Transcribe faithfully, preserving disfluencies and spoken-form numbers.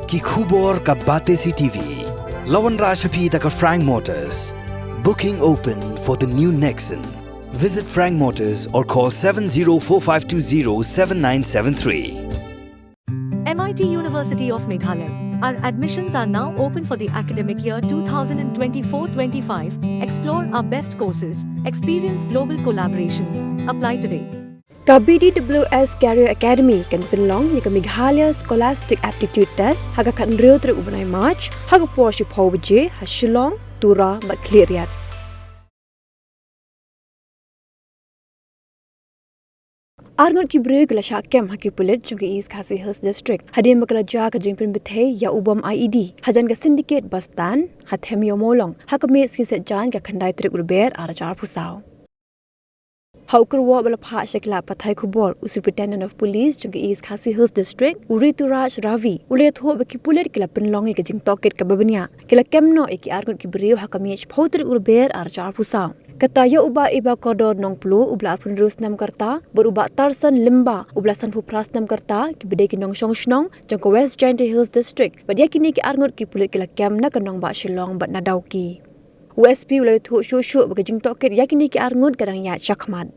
Ki khubor ka Batesi TV la wanrah sha phi da ka Frank Motors. Booking open for the new Nexon. Visit Frank Motors or call seven zero four five two zero seven nine seven three. M I T University of Meghalaya. Our admissions are now open for the academic year twenty twenty-four twenty-five. Explore our best courses, experience global collaborations. Apply today. Ka B D W S Career Academy kan pynlong ïa ka Meghalaya Scholastic Aptitude Test ha ka khathynriew tarik u bnai March ha ka por shiphew baje ha Shillong, Tura bad Khliehriat. Arngut ki briew ki la shah kem ha ki pulit jong ka East Khasi Hills District hadien ba ka la jia ka jingpynbthei ïa u bom I E D hajan ka syndicate Bastan ha Them Ïew Mawlong ha ka miet sngi Saitjaiñ ka khyndai tarik u Lber ar hajar arphew saw. Ha u kyrwoh ba la phah sha ki lad pathai khubor, u Superintendent of Police jong ka East Khasi Hills District, u Rituraj Ravi, u la ïathuh ba ki pulit ki la pynlong ïa ka jingtohkit kaba bniah. Ki la kem noh ïa ki arngut ki briew ha ka miet shiphew tarik u Lber ar hajar arphew saw. Kata ïa u Bah Iba Kordor Nongpluh, uba la arphew hynriew snem ka rta, bad u Bah Tarsan Lymba, uba la sanphew phra snem ka rta, kiba dei ki nongshong shnong jong ka West Jaintia Hills District, bad ïa kine ki arngut ki pulit ki la kem na ka nongbah Shillong bad na Dawki. U S P u la ïathuh shuh shuh ba ka jingtohkit ïa kine ki arngut ka dang ïaid shakhmat.